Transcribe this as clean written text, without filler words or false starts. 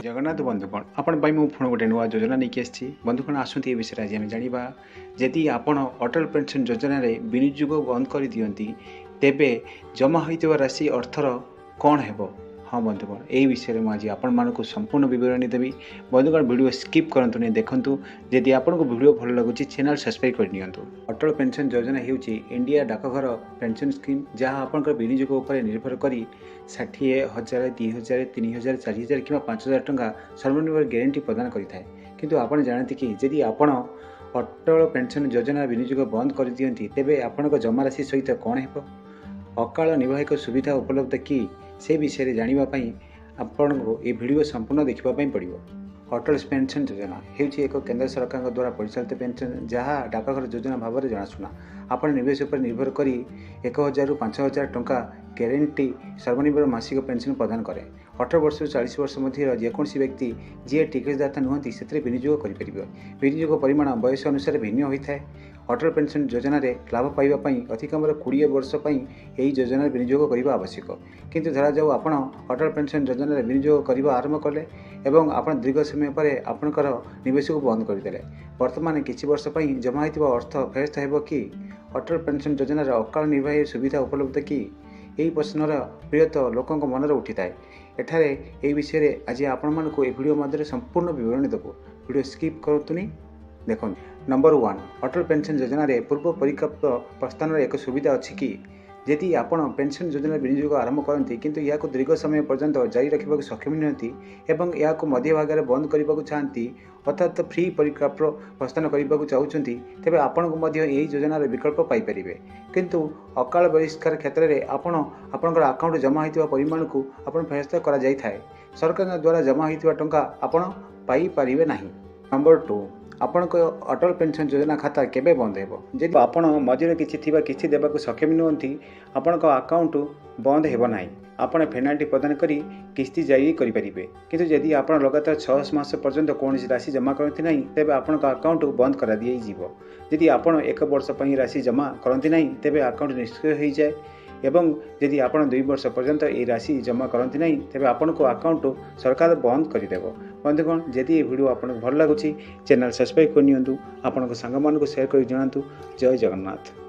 ଜଗନ୍ନାଥ ବନ୍ଧୁଗଣ, ଆପଣ ପାଇଁ ମୁଁ ପୁଣି ଗୋଟେ ନୂଆ ଯୋଜନା ନେଇକି ଆସିଛି। ବନ୍ଧୁଗଣ, ଆସନ୍ତୁ ଏ ବିଷୟରେ ଆଜି ଆମେ ଜାଣିବା। ଯଦି ଆପଣ ଅଟଳ ପେନ୍ସନ୍ ଯୋଜନାରେ ବିନିଯୋଗ ବନ୍ଦ କରିଦିଅନ୍ତି, ତେବେ ଜମା ହୋଇଥିବା ରାଶି ଅର୍ଥର କ'ଣ ହେବ? ହଁ ବନ୍ଧୁଗଣ, ଏହି ବିଷୟରେ ମୁଁ ଆଜି ଆପଣମାନଙ୍କୁ ସମ୍ପୂର୍ଣ୍ଣ ବିବରଣୀ ଦେବି। ବନ୍ଧୁଗଣ, ଭିଡ଼ିଓ ସ୍କିପ୍ କରନ୍ତୁନି, ଦେଖନ୍ତୁ। ଯଦି ଆପଣଙ୍କୁ ଭିଡ଼ିଓ ଭଲ ଲାଗୁଛି, ଚ୍ୟାନେଲ୍ ସବସ୍କ୍ରାଇବ୍ କରିନିଅନ୍ତୁ। ଅଟଳ ପେନ୍ସନ୍ ଯୋଜନା ହେଉଛି ଇଣ୍ଡିଆ ଡାକଘର ପେନ୍ସନ୍ ସ୍କିମ୍, ଯାହା ଆପଣଙ୍କର ବିନିଯୋଗ ଉପରେ ନିର୍ଭର କରି 60, 1000, 2000, 3000, 4000 କିମ୍ବା 5000 ଟଙ୍କା ସର୍ବନିମ୍ନ ଗ୍ୟାରେଣ୍ଟି ପ୍ରଦାନ କରିଥାଏ। କିନ୍ତୁ ଆପଣ ଜାଣନ୍ତି କି, ଯଦି ଆପଣ ଅଟଳ ପେନ୍ସନ୍ ଯୋଜନା ବିନିଯୋଗ ବନ୍ଦ କରିଦିଅନ୍ତି, ତେବେ ଆପଣଙ୍କ ଜମାରାଶି ସହିତ କ'ଣ ହେବ? ଅକାଳ ନିର୍ବାହକ ସୁବିଧା ଉପଲବ୍ଧ କି? ସେ ବିଷୟରେ ଜାଣିବା ପାଇଁ ଆପଣଙ୍କୁ ଏହି ଭିଡ଼ିଓ ସମ୍ପୂର୍ଣ୍ଣ ଦେଖିବା ପାଇଁ ପଡ଼ିବ। ଅଟଳ ପେନ୍ସନ୍ ଯୋଜନା ହେଉଛି ଏକ କେନ୍ଦ୍ର ସରକାରଙ୍କ ଦ୍ୱାରା ପରିଚାଳିତ ପେନ୍ସନ୍, ଯାହା ଡାକଘର ଯୋଜନା ଭାବରେ ଜଣାଶୁଣା। ଆପଣ ନିବେଶ ଉପରେ ନିର୍ଭର କରି 1000ରୁ 5000 ଟଙ୍କା ଗ୍ୟାରେଣ୍ଟି ସର୍ବନିମ୍ନ ମାସିକ ପେନ୍ସନ୍ ପ୍ରଦାନ କରେ। 18 ବର୍ଷରୁ 40 ବର୍ଷ ମଧ୍ୟରେ ଯେକୌଣସି ବ୍ୟକ୍ତି ଯିଏ ଟିକସଦାତା ନୁହନ୍ତି, ସେଥିରେ ବିନିଯୋଗ କରିପାରିବେ। ବିନିଯୋଗ ପରିମାଣ ବୟସ ଅନୁସାରେ ଭିନ୍ନ ହୋଇଥାଏ। ଅଟଳ ପେନ୍ସନ୍ ଯୋଜନାରେ ଲାଭ ପାଇବା ପାଇଁ ଅତିକମ୍ରେ 20 ବର୍ଷ ପାଇଁ ଏହି ଯୋଜନାରେ ବିନିଯୋଗ କରିବା ଆବଶ୍ୟକ। କିନ୍ତୁ ଧରାଯାଉ ଆପଣ ଅଟଳ ପେନ୍ସନ୍ ଯୋଜନାରେ ବିନିଯୋଗ କରିବା ଆରମ୍ଭ କଲେ ଏବଂ ଆପଣ ଦୀର୍ଘ ସମୟ ପରେ ଆପଣଙ୍କର ନିବେଶକୁ ବନ୍ଦ କରିଦେଲେ, ବର୍ତ୍ତମାନ କିଛି ବର୍ଷ ପାଇଁ ଜମା ହୋଇଥିବା ଅର୍ଥ ଫେରସ୍ତ ହେବ କି? ଅଟଳ ପେନ୍ସନ୍ ଯୋଜନାର ଅକାଳ ନିର୍ବାହୀ ସୁବିଧା ଉପଲବ୍ଧ କି? ଏହି ପ୍ରଶ୍ନର ପ୍ରିୟତଃ ଲୋକଙ୍କ ମନରେ ଉଠିଥାଏ। ଏଠାରେ ଏହି ବିଷୟରେ ଆଜି ଆପଣମାନଙ୍କୁ ଏହି ଭିଡ଼ିଓ ମଧ୍ୟରେ ସମ୍ପୂର୍ଣ୍ଣ ବିବରଣୀ ଦେବୁ। ଭିଡ଼ିଓ ସ୍କିପ୍ କରନ୍ତୁନି, ଦେଖନ୍ତୁ। ନମ୍ବର 1, ଅଟଳ ପେନ୍ସନ୍ ଯୋଜନାରେ ପୂର୍ବ ପରିକଳ୍ପିତ ପ୍ରସ୍ଥାନର ଏକ ସୁବିଧା ଅଛି କି? ଯଦି ଆପଣ ପେନ୍ସନ୍ ଯୋଜନାରେ ବିନିଯୋଗ ଆରମ୍ଭ କରନ୍ତି, କିନ୍ତୁ ଏହାକୁ ଦୀର୍ଘ ସମୟ ପର୍ଯ୍ୟନ୍ତ ଜାରି ରଖିବାକୁ ସକ୍ଷମ ନୁହନ୍ତି ଏବଂ ଏହାକୁ ମଧ୍ୟଭାଗରେ ବନ୍ଦ କରିବାକୁ ଚାହାନ୍ତି, ଅର୍ଥାତ୍ ଫ୍ରି ପରିକଳ୍ପ ପ୍ରସ୍ଥାନ କରିବାକୁ ଚାହୁଁଛନ୍ତି, ତେବେ ଆପଣଙ୍କୁ ମଧ୍ୟ ଏହି ଯୋଜନାର ବିକଳ୍ପ ପାଇପାରିବେ। କିନ୍ତୁ ଅକାଳ ବହିଷ୍କାର କ୍ଷେତ୍ରରେ ଆପଣ ଆପଣଙ୍କର ଆକାଉଣ୍ଟ ଜମା ହୋଇଥିବା ପରିମାଣକୁ ଆପଣ ଫେରସ୍ତ କରାଯାଇଥାଏ। ସରକାରଙ୍କ ଦ୍ୱାରା ଜମା ହୋଇଥିବା ଟଙ୍କା ଆପଣ ପାଇପାରିବେ ନାହିଁ। ନମ୍ବର 2, ଆପଣଙ୍କ ଅଟଳ ପେନ୍ସନ୍ ଯୋଜନା ଖାତା କେବେ ବନ୍ଦ ହେବ? ଯଦି ଆପଣ ମଝିରେ କିଛି ଥିବା କିସ୍ତି ଦେବାକୁ ସକ୍ଷମ ନୁହନ୍ତି, ଆପଣଙ୍କ ଆକାଉଣ୍ଟ ବନ୍ଦ ହେବ ନାହିଁ। ଆପଣ ପେନାଲ୍ଟି ପ୍ରଦାନ କରି କିସ୍ତି ଜାରି କରିପାରିବେ। କିନ୍ତୁ ଯଦି ଆପଣ ଲଗାତାର 6 ମାସ ପର୍ଯ୍ୟନ୍ତ କୌଣସି ରାଶି ଜମା କରନ୍ତି ନାହିଁ, ତେବେ ଆପଣଙ୍କ ଆକାଉଣ୍ଟ ବନ୍ଦ କରାଦିଆଯିବ। ଯଦି ଆପଣ ଏକ ବର୍ଷ ପାଇଁ ରାଶି ଜମା କରନ୍ତି ନାହିଁ, ତେବେ ଆକାଉଣ୍ଟ ନିଷ୍କ୍ରିୟ ହୋଇଯାଏ ଏବଂ ଯଦି ଆପଣ 2 ବର୍ଷ ପର୍ଯ୍ୟନ୍ତ ଏହି ରାଶି ଜମା କରନ୍ତି ନାହିଁ, ତେବେ ଆପଣଙ୍କ ଆକାଉଣ୍ଟ ସରକାର ବନ୍ଦ କରିଦେବ। ବନ୍ଧୁଗଣ, ଯଦି ଏହି ଭିଡ଼ିଓ ଆପଣଙ୍କୁ ଭଲ ଲାଗୁଛି, ଚ୍ୟାନେଲ୍ ସବସ୍କ୍ରାଇବ୍ କରିନିଅନ୍ତୁ। ଆପଣଙ୍କ ସାଙ୍ଗମାନଙ୍କୁ ସେୟାର କରି ଜଣାନ୍ତୁ। ଜୟ ଜଗନ୍ନାଥ।